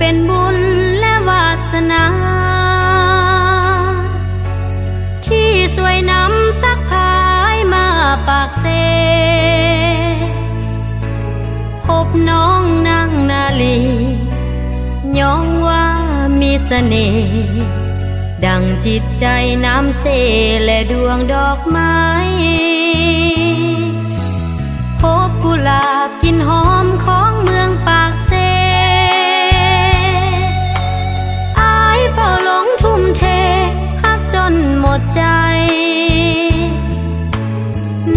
ປັນບຸນ ແລະ ວາສະໜາ ທີ່ຊ່ວຍນຳສັກພາຍມາປາກເຊ ພົບນ້ອງນາງນາລີ ຍ້ອງວ່າມີສະເໜ່ ດັ່ງຈິດໃຈນ້ຳເຊ ແລະ ດວງດອກໄມ້ ພົບກຸຫຼາບກິ່ນຫອມຂອງເມືອງປາກເຊ ອ້າຍເຝົ້າຫຼົງທຸ່ມເທ ຮັກຈົນໝົດໃຈ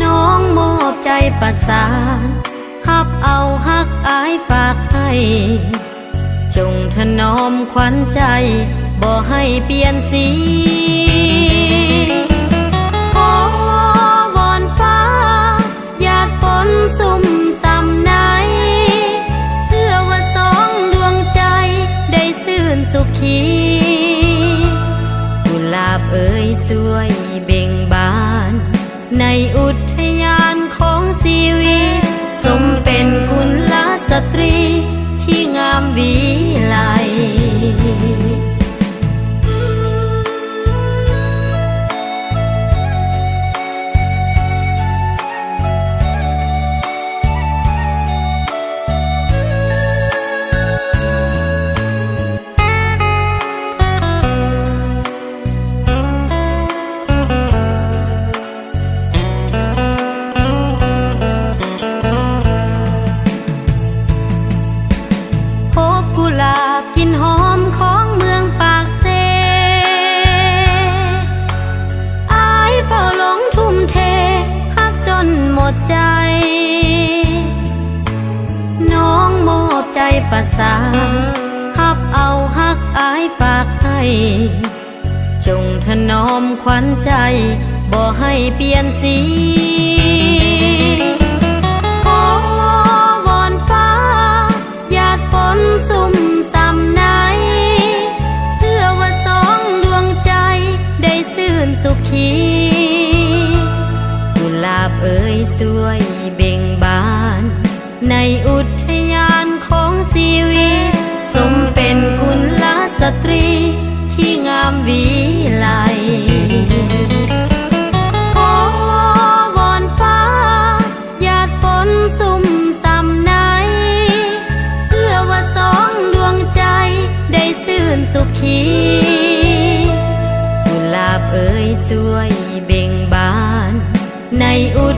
ນ້ອງມອບໃຈປະສານ ຮັບເອົາຮັກອ້າຍຝາກໃຫ້ ຈົ່ງຖະໜອມຂວັນໃຈ ບໍ່ໃຫ້ປ່ຽນສີ ຂໍວອນຟ້າ ຢາດຝົນຊຸ່ມຊ່ຳໃນ ເພື່ອວ່າສອງດວງໃຈໄດ້ຊື່ນສຸຂີ ກຸຫຼາບເອີຍຊ່ວຍເບັ່ງບານ ໃນອຸດທະຍານຂອງຊີວິດ ສົມເປັນກຸນລະສະຕຣີທີ່ງາມວິໄລ. ພົບກຸຫຼາບກິ່ນຫອມຂອງເມືອງປາກເຊ ອ້າຍເຝົ້າຫຼົງທຸ່ມເທ ຮັກຈົນໝົດໃຈ ນ້ອງມອບໃຈປະສານ ຮັບເອົາຮັກອ້າຍຝາກໃຫ້ ຈົ່ງຖະໜອມຂວັນໃຈ ບໍ່ໃຫ້ປ່ຽນສີ ຂໍວອນຟ້າ ຢາດຝົນຊຸ່ມຊ່ຳໃນ ເພື່ອວ່າສອງດວງໃຈໄດ້ຊື່ນສຸຂີ ກຸຫຼາບເອີຍຊ່ວຍເບັ່ງບານ ໃນອຸດທະຍານຂອງຊີວິດ ສົມເປັນກຸນລະສະຕຣີທີ່ງາມວິໄລ ຂໍວອນຟ້າ ຢາດຝົນຊຸ່ມຊ່ຳໃນ ເພື່ອວ່າສອງດວງໃຈໄດ້ຊື່ນສຸຂີ ກຸຫຼາບເອີຍຊ່ວຍເບັ່ງບານ ໃນອຸດ